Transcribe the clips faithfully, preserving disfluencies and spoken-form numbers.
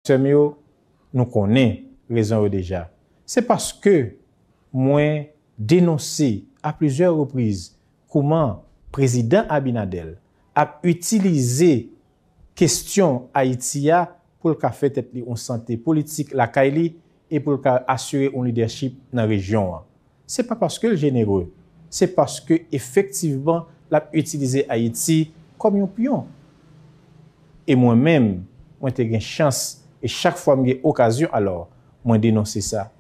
Sè m yo, nou konnen rezon yo deja. Se paske mwen denonse a plizyè repriz kouman Prezidan Abinader ap itilize kestyon Ayiti a pou l ka fè tèt li yon sante politik lakay li e pou l ka asire yon lidèchip nan rejyon an. Se pa paske l jenere, se paske efektivman l ap itilize Ayiti kòm yon pyon. E mwen menm, mwen te gen chans, e chak fwa m gen okazyon, alò, mwen denonse sa.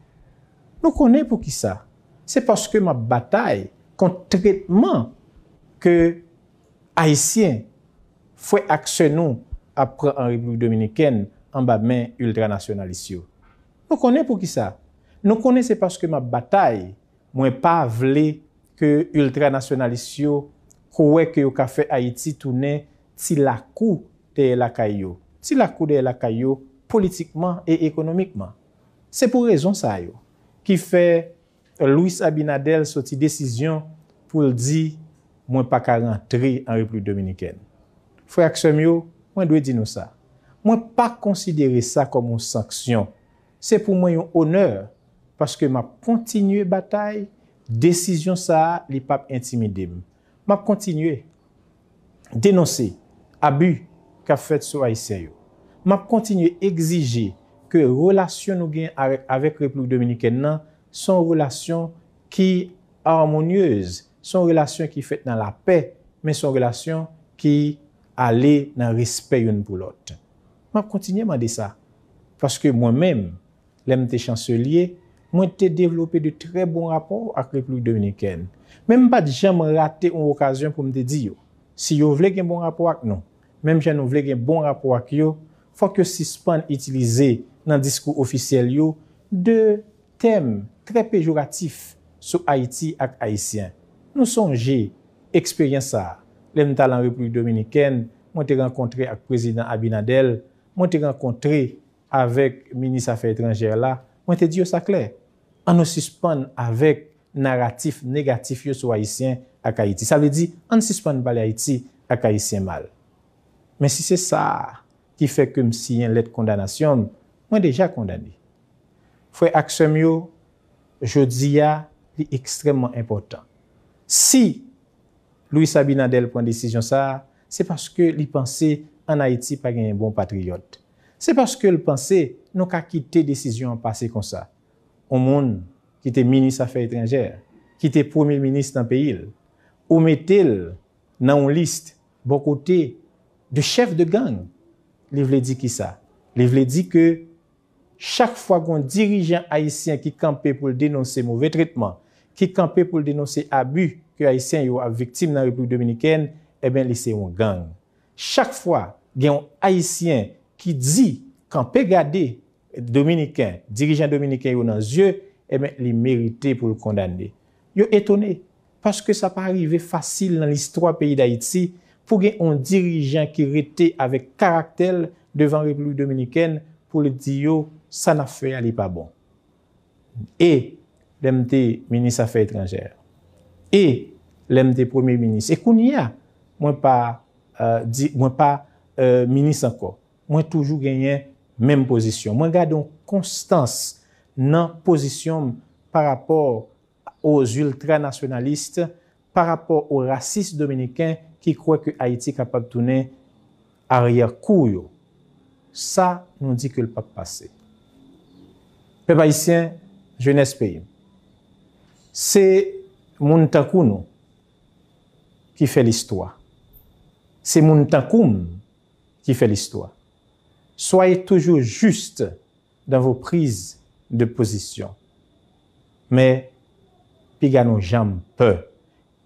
Nou konnen poukisa. Se paske m ap batay kont tretman ke Ayisyen, frè ak sè nou, ap pran an Repiblik Dominikèn anba men iltranasyonalis yo. Nou konnen poukisa. Nou konnen se paske m ap batay, mwen pa vle ke iltranasyonalis yo kwè ke yo ka fè Ayiti tounen ti lakou dèyè lakay yo. Ti lakou dèyè lakay yo politikman e ekonomikman. Se pou rezon sa yo ki fè Luis Abinader soti desizyon pou l di, "Mwen pa ka rantre an Repiblik Dominikèn." Frè ak sè m yo, mwen dwe di nou sa. Mwen pa konsidere sa kòm yon sanksyon. Se pou mwen yon onè, paske m ap kontinye batay, desizyon sa a, li p ap entimide m. M ap kontinye denonse abi k ap fèt sou Ayisyen yo. M ap kontinye egzije ke relasyon nou gen avèk, avèk Repiblik Dominikèn nan, se yon relasyon ki amonyez, se yon relasyon ki fèt nan lapè, men se yon relasyon ki ale nan respè youn pou lòt. M ap kontinye mande sa, paske mwen menm, lè m te chanselye, mwen te devlope de trè bon rapò ak Repiblik Dominikèn. Men m pa t janm rate yon okazyon pou m te di yo, si yo vle gen bon rapò ak nou, menm jan nou vle gen bon rapò ak yo, fòk yo sispann itilize nan diskou ofisyèl yo de tèm trè pejoratif sou Ayiti ak Ayisyen. Nou sonje eksperyans sa a. Lè m t al an Repiblik Dominikèn, mwen te rankontre ak Prezidan Abinader, mwen te rankontre avèk minis afè etranjè la, mwen te di yo sa klè. Ann nou sispann avèk naratif negatif yo sou Ayisyen ak Ayiti. Sa vle di, ann sispann pale Ayiti ak Ayisyen mal. Men si se sa ki fè ke m siyen lèt kondanasyon m, mwen deja kondane. Frè ak sè m yo, jodi a, li ekstrèmman enpòtan. Si Luis Abinader pran desizyon sa a, se paske li panse ann Ayiti pa genyen bon patriyòt. Se paske l panse nou ka kite desizyon an pase konsa. Yon moun ki te minis afè etranjè, ki te premye minis nan peyi l, ou mete l nan yon lis bò kote de chèf de gang, li vle di kisa? Li vle di ke chak fwa gen yon dirijan ayisyen ki kanpe pou l denonse move tretman, ki kanpe pou l denonse abi ke Ayisyen yo ap viktim nan Repiblik Dominikèn, ebyen, li se yon gang. Chak fwa gen yon Ayisyen ki di, kanpe gade Dominiken, dirijan dominiken yo nan zye, ebyen, li merite pou l kondane. Yo etone, paske sa pa rive fasil nan listwa peyi Dayiti pou gen yon dirijan ki rete avèk karaktè l devan Repiblik Dominikèn pou l di yo, sa n ap fè a, li pa bon. E lè m te minis afè etranjè, e lè m te premye minis, e kounye a, mwen pa, euh, di, mwen pa, euh, minis ankò. Mwen toujou genyen menm pozisyon. Mwen gade yon konstans nan pozisyon m pa rapò aux ultranasyonalis, pa rapò o rasis dominiken ki kwè ke Ayiti kapab tounen aryè kou yo. Sa, nou di ke l p ap pase. Pèp ayisyen, jenès peyi m, se moun tankou nou ki fè listwa. Se moun tankou m ki fè listwa. Soyez toujours juste dans vos prises de position. Mais, piga nou janm pè.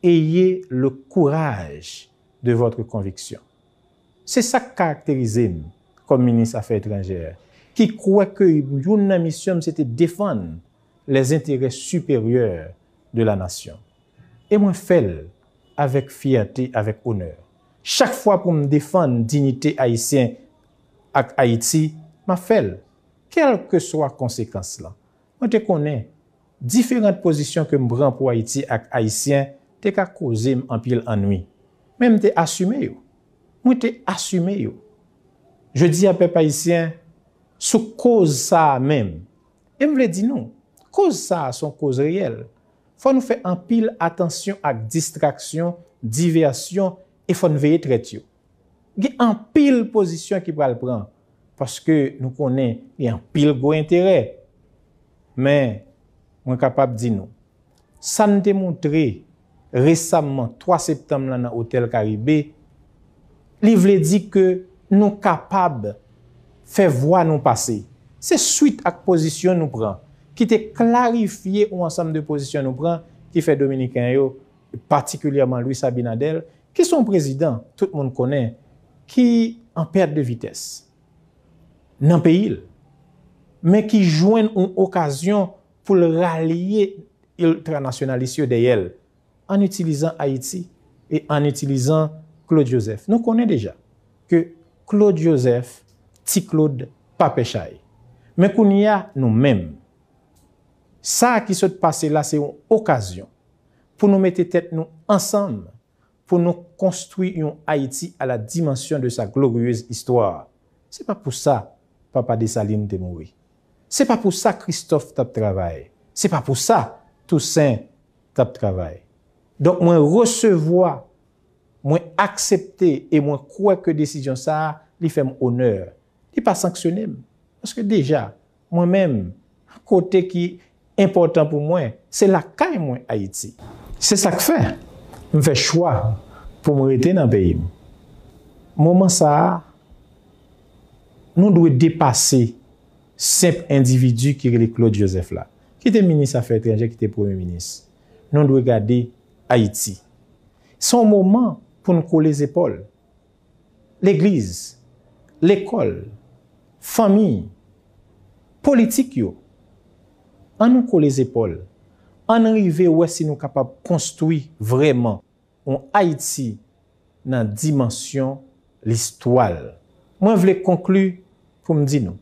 Ayez le courage de votre conviction. Se sa k karakterize m kòm minis afè etranjè, ki kwè ke youn nan misyon m se te defann les intérêts supérieurs de la nation. E mwen fè l avèk fyète, avèk onè. Chak fwa pou m defann diyite ayisyen ak Ayiti, m ap fè l, kèlkeswa konsekans lan. Mwen te konnen diferan pozisyon ke m pran pou Ayiti ak Ayisyen te ka koze m anpil annwi. Men m te asime yo. Mwen te asime yo. Jodi a, pèp ayisyen, sou koz sa a menm. E m vle di nou, koz sa a se yon koz reyèl. Fò nou fè anpil atansyon ak distraksyon, divèsyon, e fò n veye trèt yo. Gen anpil pozisyon ki pral pran, paske nou konnen gen anpil gwo enterè. Men, mwen kapab di nou, sa n te montre resamman twa septanm lan nan Otèl Karibe, li vle di ke nou kapab fè vwa nou pase. Se swit ak pozisyon nou pran, ki te klarifye yon ansanm de pozisyon nou pran, ki fè Dominiken yo, patikilyèman Luis Abinader, ki se yon prezidan tout moun konnen, ki an pèt de vitès nan peyi l, men ki jwenn yon okazyon pou l ralye iltranasyonalis yo dèyè l, an itilizan Ayiti e an itilizan Claude Joseph. Nou konnen deja ke Claude Joseph, Ti Claude, pa pè chay. Men kounye a, nou menm. Sa ki sot pase la se yon okazyon pou nou mete tèt nou ansanm, pou nou konstwi yon Ayiti à la dimension de sa glorieuse histoire. Se pa pou sa Papa Desalin te mouri. Se pa pou sa Christophe t ap travay. Se pa pou sa Toussaint t ap travay. Donk, mwen resevwa, mwen aksepte e mwen kwè ke desizyon sa a, li fè m onè. Li pa sanksyone m. Paske deja, mwen menm, kote ki enpòtan pou mwen, se lakay mwen, Ayiti. Se sa k fè m fè chwa pou m rete nan peyi m. Moman sa a, nou dwe depase senp endividi ki rele Claude Joseph la, ki te minis afè etranjè, ki te premye minis. Nou dwe gade Ayiti. Se yon moman pou n kole zepòl. Legliz, lekòl, fanmi, politik yo. Ann nou kole zepòl. Ann rive wè si nou kapab konstwi vrèman yon Ayiti nan dimansyon listwa l. Mwen vle konkli pou m di nou,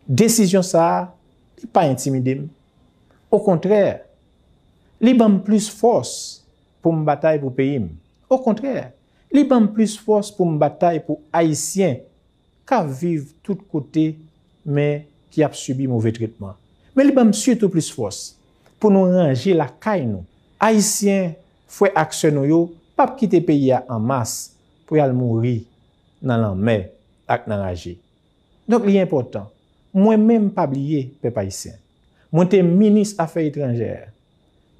desizyon sa a, li pa entimide m. Okontrè, li ban m plis fòs pou m batay pou peyi m. Okontrè, li ban m plis fòs pou m batay pou Ayisyen k ap viv tout kote, men ki ap sibi move tretman. Men li ban m sitou plis fòs pou nou ranje lakay nou. Ayisyen, frè ak sè nou yo, p ap kite peyi a an mas pou y al mouri nan lanmè ak nan raje. Donk, li enpòtan. Mwen menm, pa bliye, pèp ayisyen. Mwen te minis afè etranjè.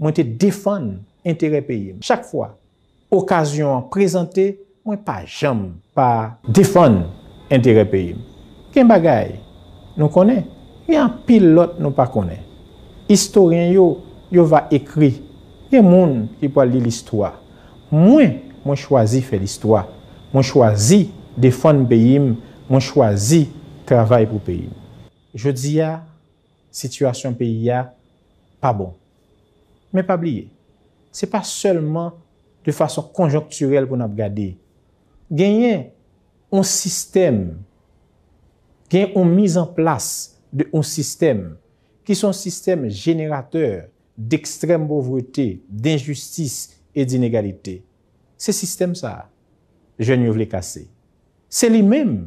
Mwen te defann enterè peyi m. Chak fwa okazyon an prezante, mwen pa janm pa defann enterè peyi m. Gen bagay nou konnen, gen anpil lòt nou pa konnen. Istoryen yo, yo va ekri. Gen moun ki pral li listwa. Mwen, mwen chwazi fè listwa. Mwen chwazi defann peyi m. Mwen chwazi travay pou peyi m. Jodi a, sitiyasyon peyi a pa bon. Men pa bliye, se pa sèlman de fason konjonktirèl pou n ap gade. Genyen yon sistèm, gen yon mizanplas de yon sistèm ki se yon sistèm jeneratè dekstrèm povrete, denjistis e dinegalite. Se sistèm sa a jèn yo vle kase. Se li menm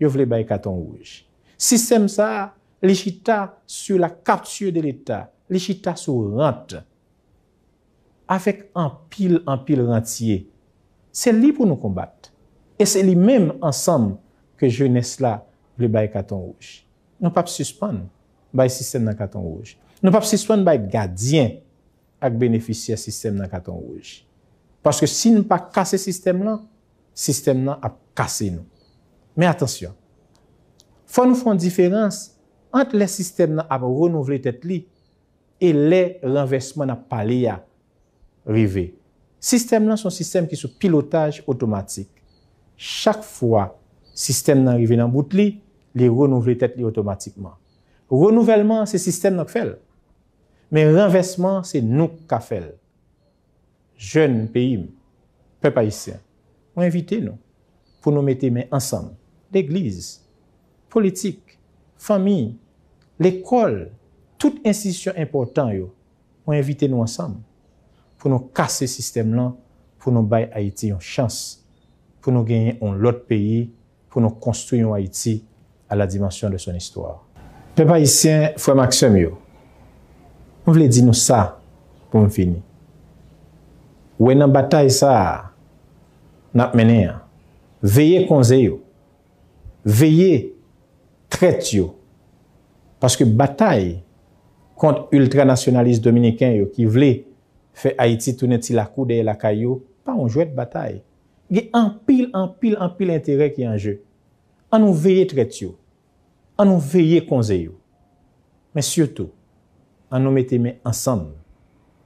yo vle bay katon wouj. Sistèm sa a, li chita sou la kapti de Leta, li chita sou rant. Avèk anpil, anpil rantye. Se li pou nou konbat. E se li menm ansanm ke jenès la vle bay katon wouj. Nou p ap sispann bay sistèm nan katon wouj. Nou p ap sispann bay gadyen ak benefisyè sistèm nan katon wouj. Paske si n pa kase sistèm nan, sistèm nan ap kase nou. Men atansyon, fò nou fè yon diferans ant lè sistèm nan ap renouvle tèt li e lè ranvèsman n ap pale a rive. Sistèm nan se yon sistèm ki sou pilotaj otomatik. Chak fwa sistèm nan rive nan bout li, li renouvle tèt li otomatikman. Renouvèlman an, se sistèm nan k fè l. Men ranvèsman an, se nou k ka fè l. Jèn peyi m, pèp ayisyen, mwen envite nou pou nou mete men ansanm, legliz, politik, fanmi, lekòl, tout enstitisyon enpòtan yo, mwen envite nou ansanm pou nou kase sistèm lan, pou nou bay Ayiti yon chans, pou nou genyen yon lòt peyi, pou nou konstwi yon Ayiti à la dimension de son histoire. Pèp ayisyen, frè m ak sè m yo, m vle di nou sa pou m fini. Wè nan batay sa a n ap mennen an, veye konze yo, veye trèt yo, paske batay kont iltranasyonalis dominiken yo ki vle fè Ayiti tounen ti lakou dèyè lakay yo pa yon jwèt batay. Gen anpil, anpil, anpil enterè ki an je. An nou veye trèt yo. An nou veye konze yo. Men sitou, an nou mete men ansanm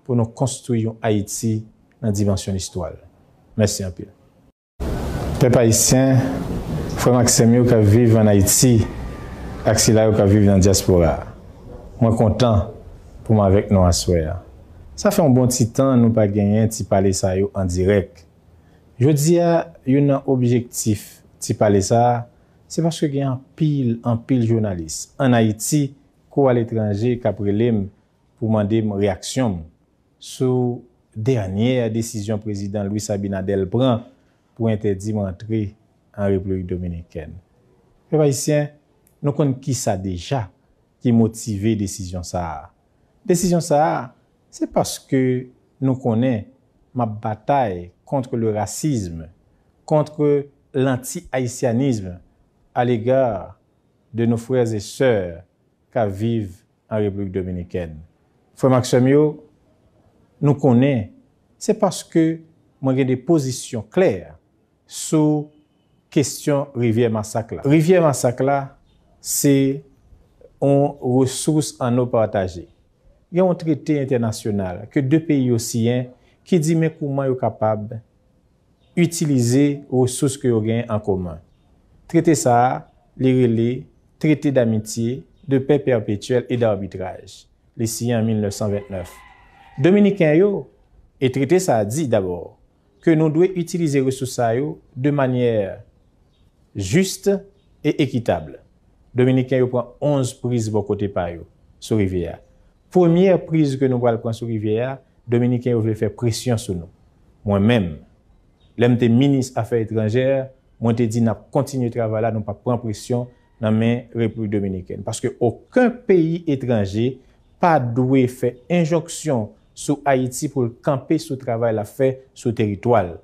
pou nou konstwi yon Ayiti nan dimansyon listwa l. Mèsi anpil. Pèp ayisyen, frè m ak sè m yo k ap viv ann Ayiti ak sila yo k ap viv nan dyaspora a, mwen kontan pou m avèk nou aswè a. Sa fè yon bon ti tan nou pa genyen ti pale sa yo an dirèk. Jodi a, youn nan objektif ti pale sa a, se paske gen anpil, anpil jounalis ann Ayiti kou aletranje k ap rele m pou mande m reyaksyon m sou dènyè desizyon Prezidan Luis Abinader pran pou entèdi m rantre an Repiblik Dominikèn. Pèp ayisyen, nou konn kisa deja ki motive desizyon sa a. Desizyon sa a, se paske nou konnen m ap batay contre le racisme, contre l'anti-haïtianisme à l'égard de nos frères et sœurs k ap viv an Repiblik Dominikèn. Frè m ak sè m yo, nou konnen se paske mwen gen de pozisyon klè sou kesyon Rivyè Masak la. Rivyè Masak la, se yon resous anno pataje. Gen yon trete entènasyonal ke de peyi yo siyen ki di men kouman yo kapab itilize resous ke yo genyen an komen. Trete sa a, li rele Traité d'amitié, de paix perpétuelle et d'arbitrage. Li siyen an mil nèf san vennèf. Dominiken yo, e trete sa a di dabò ke nou dwe itilize resous sa yo de manyè jis e ekitab. Dominiken yo pran onz priz bò kote pa yo sou rivyè a. Premyè priz ke nou pral pran sou rivyè a, Dominiken yo vle fè presyon sou nou. Mwen menm, lè m te minis afè etranjè, mwen te di n ap kontinye travay la, nou p ap pran presyon nan men Repiblik Dominikèn. Paske okenn peyi etranje pa dwe fè enjonksyon sou Ayiti pou l kanpe sou travay l ap fè sou teritwa l.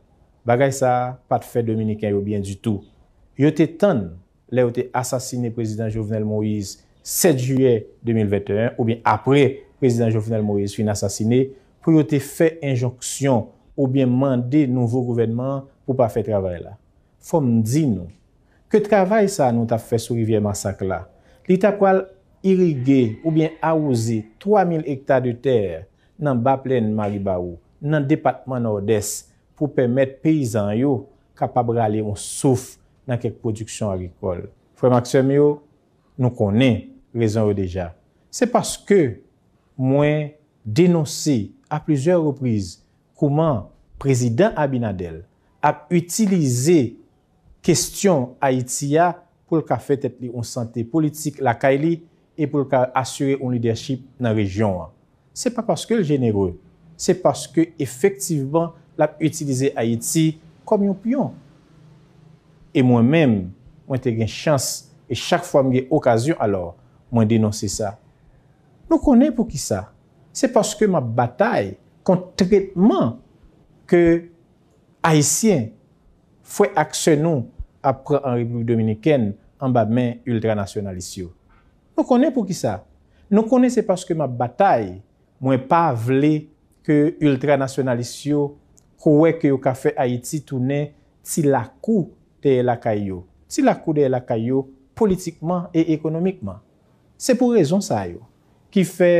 Bagay sa a pa t fè Dominiken yo byen ditou. Yo te tann lè yo te asasine Prezidan Jovenel Moïse sèt jiyè de mil venteyen, oubyen apre Prezidan Jovenel Moïse fin asasine, pou yo te fè enjonksyon oubyen mande nouvo gouvènman an pou pa fè travay la. Fò m di nou ke travay sa a nou t ap fè sou rivyè Masak la, li ta pral irige oubyen awoze twa mil ekta de tè nan Ba Plèn Maribawou, nan depatman Nòdès, pou pèmèt peyizan yo kapab rale yon souf nan kèk pwodiksyon agrikòl. Frè m ak sè m yo, nou konnen rezon yo deja. Se paske mwen denonse a plizyè repriz kouman Prezidan Abinader ap itilize kesyon Ayiti a pou l ka fè tèt li yon sante politik lakay li e pou l ka asire yon lidèchip nan rejyon an. Se pa paske l jenere, se paske efektivman l ap itilize Ayiti kòm yon pyon. E mwen menm, mwen te gen chans, e chak fwa m gen okazyon, alò, mwen denonse sa. Nou konnen poukisa. Se paske m ap batay kont tretman ke Ayisyen, frè ak sè nou, ap pran an Repiblik Dominikèn anba men iltranasyonalis yo. Nou konnen poukisa. Nou konnen se paske m ap batay. Mwen pa vle ke iltranasyonalis yo kwè ke yo ka fè Ayiti tounen ti lakou dèyè lakay yo. Ti lakou dèyè lakay yo politikman e ekonomikman. Se pou rezon sa yo ki fè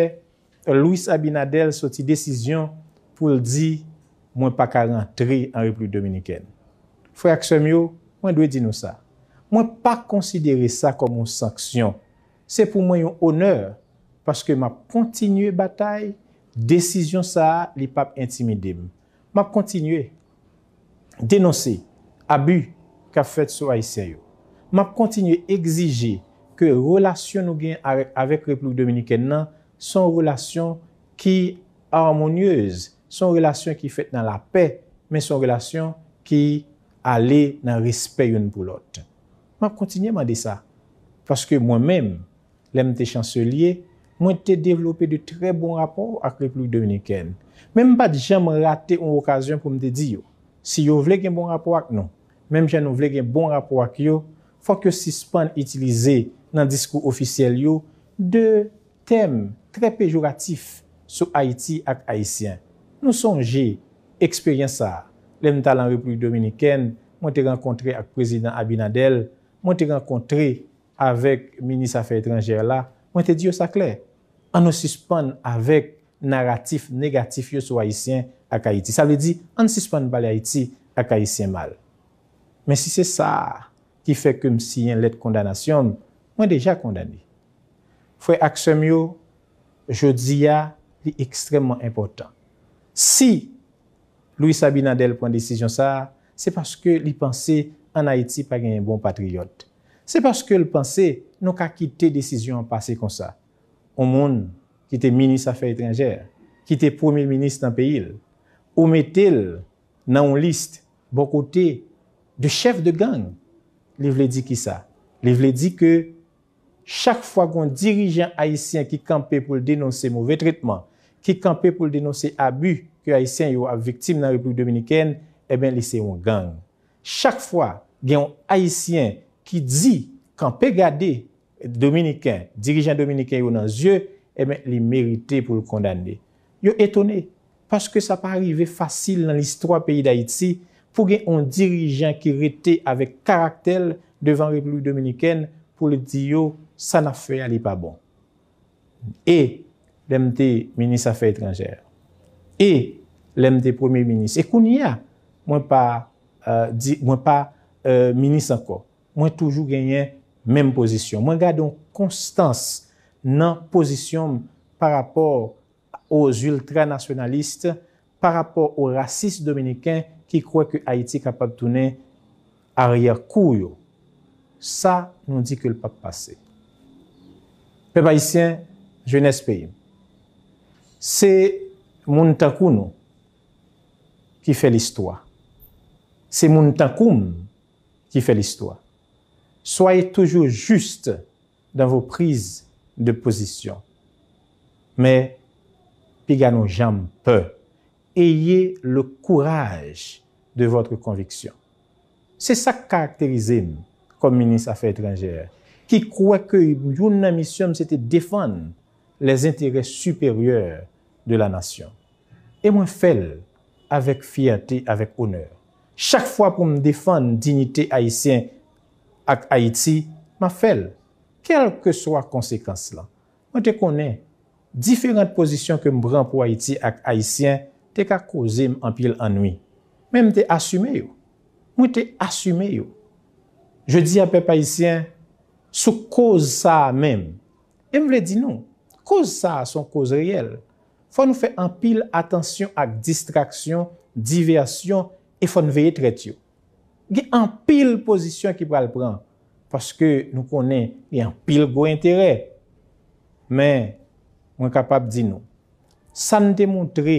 Luis Abinader soti desizyon pou l di, "Mwen pa ka rantre an Repiblik Dominikèn." Frè ak sè m yo, mwen dwe di nou sa. Mwen pa konsidere sa kòm yon sanksyon. Se pou mwen yon onè, paske m ap kontinye batay, desizyon sa a, li p ap entimide m. M ap kontinye denonse abi k ap fèt sou Ayisyen yo. M ap kontinye egzije ke relasyon nou gen avèk, avèk Repiblik Dominikèn nan, se yon relasyon ki amonyez, se yon relasyon ki fèt nan lapè, men se yon relasyon ki ale nan respè youn pou lòt. M ap kontinye mande sa. Paske mwen menm, lè m te chanselye, mwen te devlope de trè bon rapò ak Repiblik Dominikèn. Men m pa t janm rate yon okazyon pou m te di yo, si yo vle gen bon rapò ak nou, menm jan nou vle gen bon rapò ak yo, fòk yo sispann itilize nan diskou ofisyèl yo de tèm trè pejoratif sou Ayiti ak Ayisyen. Nou sonje eksperyans sa a. Lè m t al an Repiblik Dominikèn, mwen te rankontre ak Prezidan Abinader, mwen te rankontre avèk minis afè etranjè la, mwen te di yo sa klè. Ann nou sispann avèk naratif negatif yo sou Ayisyen ak Ayiti. Sa vle di, ann sispann pale Ayiti ak Ayisyen mal. Men si se sa ki fè ke m siyen lèt kondanasyon m, mwen deja kondane. Frè ak sè m yo, jodi a, li ekstrèmman enpòtan. Si Luis Abinader pran desizyon sa a, se paske li panse ann Ayiti pa genyen bon patriyòt. Se paske l panse nou ka kite desizyon an pase konsa. Yon moun ki te minis afè etranjè, ki te premye minis nan peyi l, ou mete l nan yon lis bò kote de chèf de gang, li vle di kisa? Li vle di ke chak fwa gen yon dirijan ayisyen ki kanpe pou l denonse move tretman, ki kanpe pou l denonse abi ke Ayisyen yo ap viktim nan Repiblik Dominikèn, ebyen, li se yon gang. Chak fwa gen yon Ayisyen ki di, kanpe gade Dominiken, dirijan dominiken yo nan zye, ebyen, li merite pou l kondane. Yo etone, paske sa pa rive fasil nan listwa peyi Dayiti pou gen yon dirijan ki rete avèk karaktè l devan Repiblik Dominikèn pou l di yo sa n ap fè a li pa bon. E lè m te minis afè etranjè, e lè m te premye minis, e kounye a, mwen pa, euh, di, mwen pa, euh, minis ankò. Mwen toujou genyen menm pozisyon. Mwen gade yon konstans nan pozisyon m pa rapò aux ultranasyonalis, pa rapò aux racistes dominicains ki kwè ke Ayiti kapab tounen aryè kou yo. Sa, nou di ke l p ap pase. Pèp ayisyen, jenès peyi m, se moun tankou nou ki fè listwa. Se moun tankou m ki fè listwa. Soyez toujours juste dans vos prises de position. Men, piga nou janm pè. Ayez le courage de votre conviction. Se sa k karakterize m kòm minis afè etranjè, ki kwè ke youn nan misyon m se te defann les intérêts supérieurs de la nation. E mwen fè l avèk fyète, avèk onè. Chak fwa pou m defann diyite ayisyen ak Ayiti, m ap fè l, kèlkeswa konsekans lan. Mwen te konnen diferan pozisyon ke m pran pou Ayiti ak Ayisyen te ka koze m anpil annwi. Men m te asime yo. Mwen te asime yo. Jodi a, pèp ayisyen, sou koz sa a menm, e m vle di nou, koz sa a se yon koz reyèl. Fò nou fè anpil atansyon ak distraksyon, divèsyon, e fò n veye trèt yo. Gen anpil pozisyon ki pral pran, paske nou konnen gen anpil gwo enterè. Men, mwen kapab di nou, sa n te montre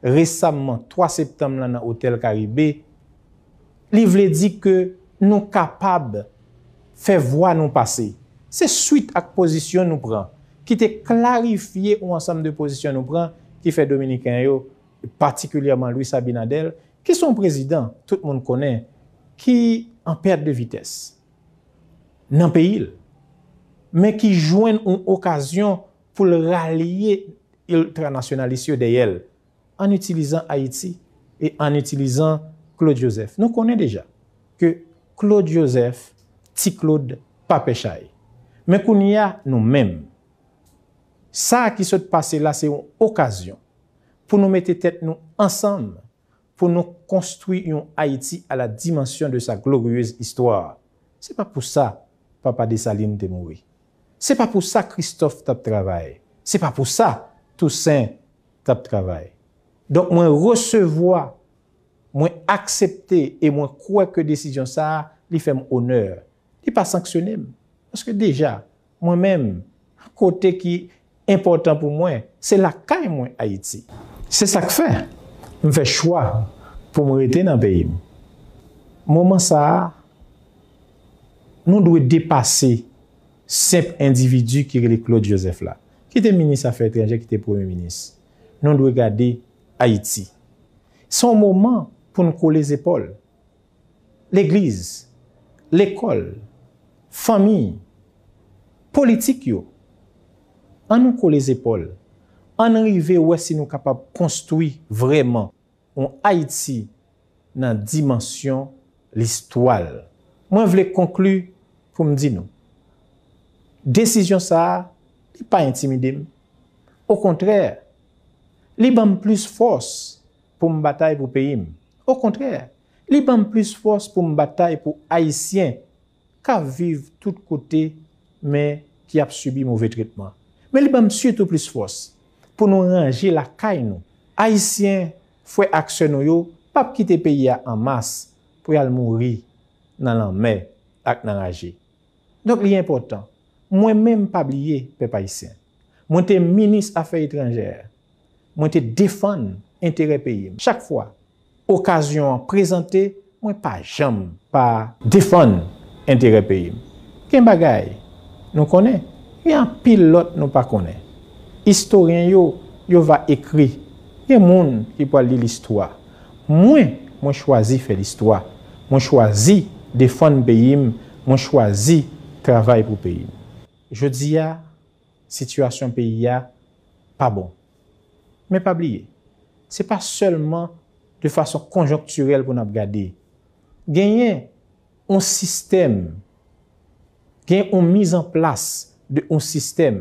resamman twa septanm lan nan Otèl Karibe, li vle di ke nou kapab fè vwa nou pase. Se swit ak pozisyon nou pran, ki te klarifye yon ansanm de pozisyon nou pran, ki fè Dominiken yo, patikilyèman Luis Abinader, ki se yon prezidan tout moun konnen, ki an pèt de vitès nan peyi l, men ki jwenn yon okazyon pou l ralye iltranasyonalis yo dèyè l, ann itilizan Ayiti e ann itilizan Claude Joseph. Nou konnen deja ke Claude Joseph, Ti Claude, pa pè chay. Men kounye a, nou menm, sa a ki sot pase la, se yon okazyon pou nou mete tèt nou ansanm, pou nou konstwi yon Ayiti à la dimension de sa glorieuse histoire. Se pa pou sa Papa Desalin te mouri. Se pa pou sa Kristòf t ap travay. Se pa pou sa Tousen t ap travay. Donk, mwen resevwa, mwen aksepte e mwen kwè ke desizyon sa a, li fè m onè. Li pa sanksyone m. Paske deja, mwen menm, kote ki enpòtan pou mwen, se lakay mwen, Ayiti. Se sa k fè m fè chwa pou m rete nan peyi m. Moman sa a, nou dwe depase senp endividi ki rele Claude Joseph la, ki te minis afè etranjè, ki te premye minis. Nou dwe gade Ayiti. Se yon moman pou n kole zepòl. Legliz, lekòl, fanmi, politik yo. Ann nou kole zepòl. Ann rive wè si nou kapab konstwi vrèman yon Ayiti nan dimansyon listwa l. Mwen vle konkli pou m di nou, desizyon sa a, li pa entimide m. Okontrè, li ban m plis fòs pou m batay pou peyi m. Okontrè, li ban m plis fòs pou m batay pou Ayisyen k ap viv tout kote, men ki ap sibi move tretman. Men li ban m sitou plis fòs pou nou ranje lakay nou. Ayisyen, frè ak sè nou yo, p ap kite peyi a an mas pou y al mouri nan lanmè ak nan raje. Donk, li enpòtan. Mwen menm, pa bliye, pèp ayisyen. Mwen te minis afè etranjè. Mwen te defann enterè peyi m. Chak fwa okazyon an prezante, mwen pa janm pa defann enterè peyi m. Gen bagay nou konnen, gen anpil lòt nou pa konnen. Istoryen yo, yo va ekri. Gen moun ki pral li listwa. Mwen, mwen chwazi fè listwa. Mwen chwazi defann peyi m. Mwen chwazi travay pou peyi m. Jodi a, sitiyasyon peyi a pa bon. Men pa bliye, se pa sèlman de fason konjonktirèl pou n ap gade. Genyen yon sistèm, gen yon mizanplas de yon sistèm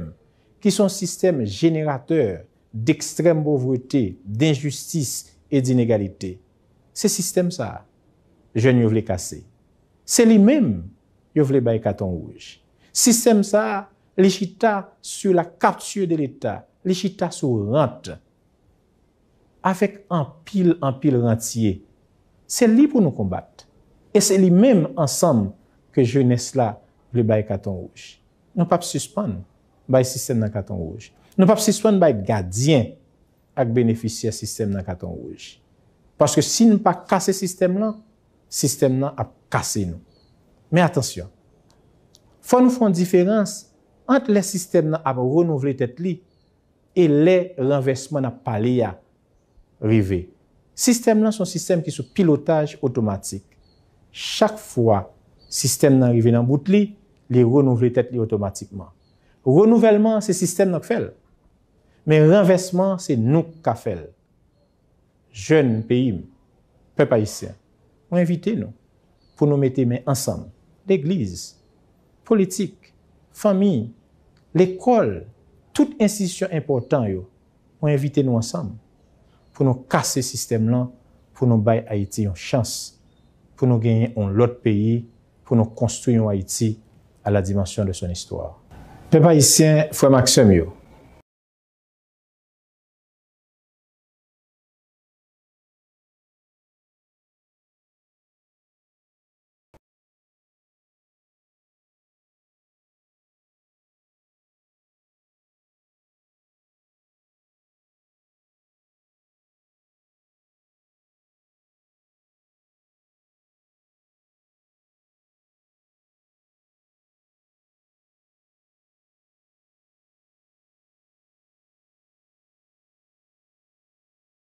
ki se yon sistèm jeneratè dekstrèm povrete, denjistis e dinegalite. Se sistèm sa a jèn yo vle kase. Se li menm yo vle bay katon wouj. Sistèm sa a, li chita sou la kapti de Leta, li chita sou rant. Avèk anpil, anpil rantye. Se li pou nou konbat. E se li menm ansanm ke jenès la vle bay katon wouj. Nou p ap sispann bay sistèm nan katon wouj. Nou p ap sispann bay gadyen ak benefisyè sistèm nan katon wouj. Paske si n pa kase sistèm lan, sistèm nan ap kase nou. Men atansyon, fò nou fè yon diferans ant lè sistèm nan ap renouvle tèt li e lè ranvèsman n ap pale a rive. Sistèm lan se yon sistèm ki sou pilotaj otomatik. Chak fwa sistèm nan rive nan bout li, li renouvle tèt li otomatikman. Renouvèlman an, se sistèm nan k fè l. Men ranvèsman an, se nou k ka fè l. Jèn peyi m, pèp ayisyen, mwen envite nou pou nou mete men ansanm, legliz, politik, fanmi, lekòl, tout enstitisyon enpòtan yo, mwen envite nou ansanm pou nou kase sistèm lan, pou nou bay Ayiti yon chans, pou nou genyen yon lòt peyi, pou nou konstwi yon Ayiti à la dimension de son histoire. Pèp ayisyen, frè m ak sè m yo,